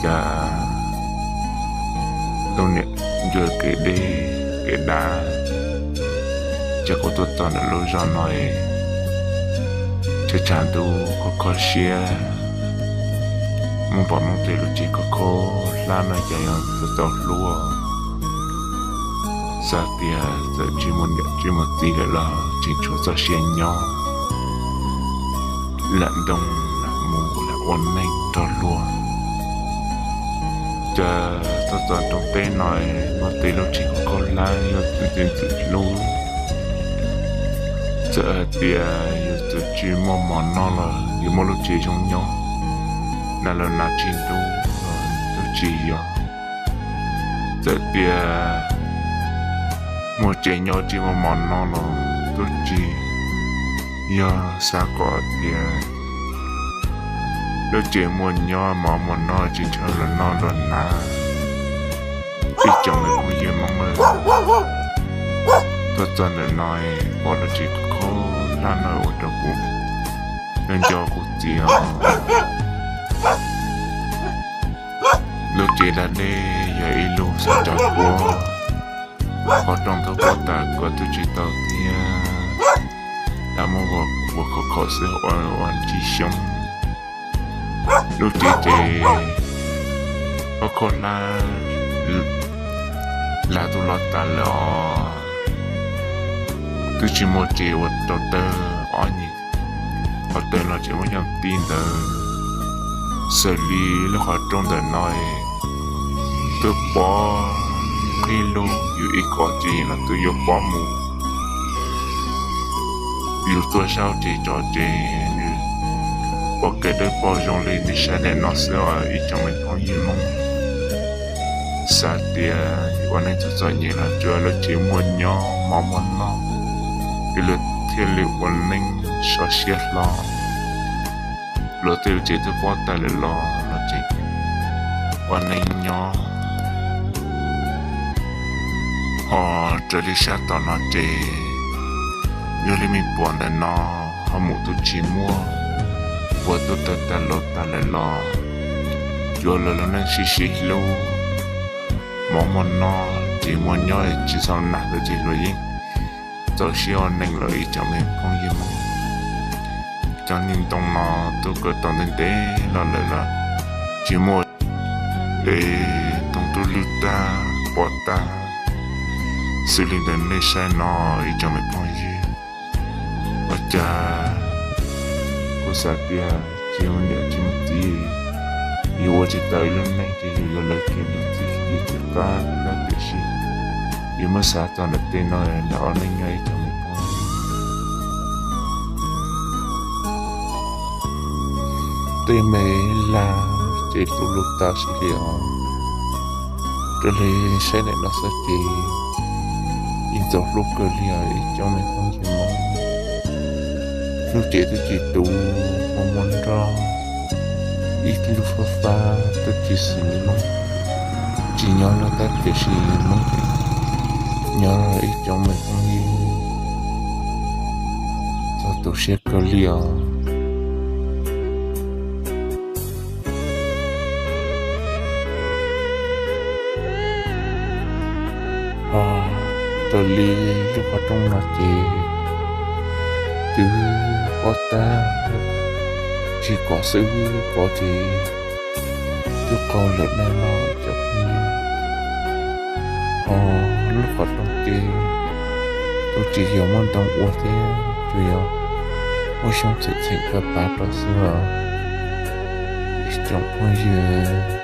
Cas lub niam ncua kev deb kev dav, cas kuv tuaj txog ntawm lub zos no, tshav tshav ntuj kho kho siab, muaj pom Hmoob tej lub tsev kho kho hlab no cas yog txaus hlub. Xav tias txawm tsis muaj niam tsis muaj txiv lawm los tseem tshuav txoj sia nyob, lam ntoo lam mus lam ua neej nrog luag. Cas txog txog nroog teb no, muaj tej lub tsev kho kho hlab yog tus ntxim hlub. Txawm hais tias yus txawm tsis muaj mov noj los yus muaj lub tsev zoo nyob, nas los nas tsis ntub los twb tsis yog. Txawm tias muaj tsev nyob tsis muaj mov noj los twb tsis yog. Xav kom tias lub tsev muaj nyob mov muaj noj tsis ntshaw los noj los hnav. Ib tsoom me phooj ywg Hmoob, tuaj txog ntawm no pom lub tsev kho kho hlab no ua rau kuv nco nco kuv txiv os. Lub tsev da dej yog ib lub xav tsa kuab, qhov rooj twb pob tas koj twb tsis tau thiab, lam muab ua khov khov xwb ua ntsib xyoob. Lub tsev ces kho kho hlab, hlab twb loj tas lawm os. Twb tsis muaj tsev ua rau tawg ob nyuag, qhov tawg no tseem muaj nyuag tib ntawd. Xws li lub qhov rooj ntawm no twb pob qhib lug, yus ib kov tsis yeej los twb yuav pob mus. Yus tuaj saib tsev tso ces nws pom kev dawb paug zoo li nej saib ntawm no xwb os ib tsoom me phooj ywg Hmoob. Xav tias yus ua neej txom txom nyem los tsuav lub tsev muaj nyob mov muaj noj, yus thiaj li ua neej sov siab hlo. Luag tej lub tsev twb pob tas lawm los los tseem ua neej nyob. Ho raws li sab tom no ces yog li me puas ntawm no ho mus twb tsis muaj, puas twb tawg tag laus tas lawm los yuav luag lub neej sib sib hlub, mov muaj noj tsev muaj nyob tsis txhob nag ntawd ces luag yeej txaus siab ua neej lawm ib tsoom me phooj ywg Hmoob. Cov niag ntoo no twb kaw tau ntev ntev los lawm los tsis muaj, es ntoo twb lwj tag pob tag xws li ntawm nej saib no ib tsoom me phooj ywg. Ua cas kuv xav tias tsis muaj niam tsis muaj txiv, yus ua tsis tau ib lub neej ces yus yuav lawv kiag lub txiv yus txiv qab lawm, tiam sis yus muab xav txog ntawm tej no ntawm ua neej nyob ib tsoom me phooj ywg. Tej me laj ces tu lub tag sis li os. Raws li saib ntawm no xwb ces yeej txaus hlub kawg li os ib tsoom me phooj ywg Hmoob. Lub tsev twb tsis tu, muaj muaj nroj, ib lub fab fab twb tsis xws li Hmoob, tsis nyob loj tab tiam sis Hmoob nyob ib tsoom me phooj ywg, txaus tu siab kawg li os. Ho raws li lub qhov rooj no ces twb pob tag, tsis kov xwb, kov ces twb qaug lawm nej no cov phooj ywg. Ho lub qhov rooj ces twb tsis yog muaj ntoo ua thiab, tsuas yog muaj xyoob txheem txheem pab pab rau xwb os ib tsoom phooj ywg.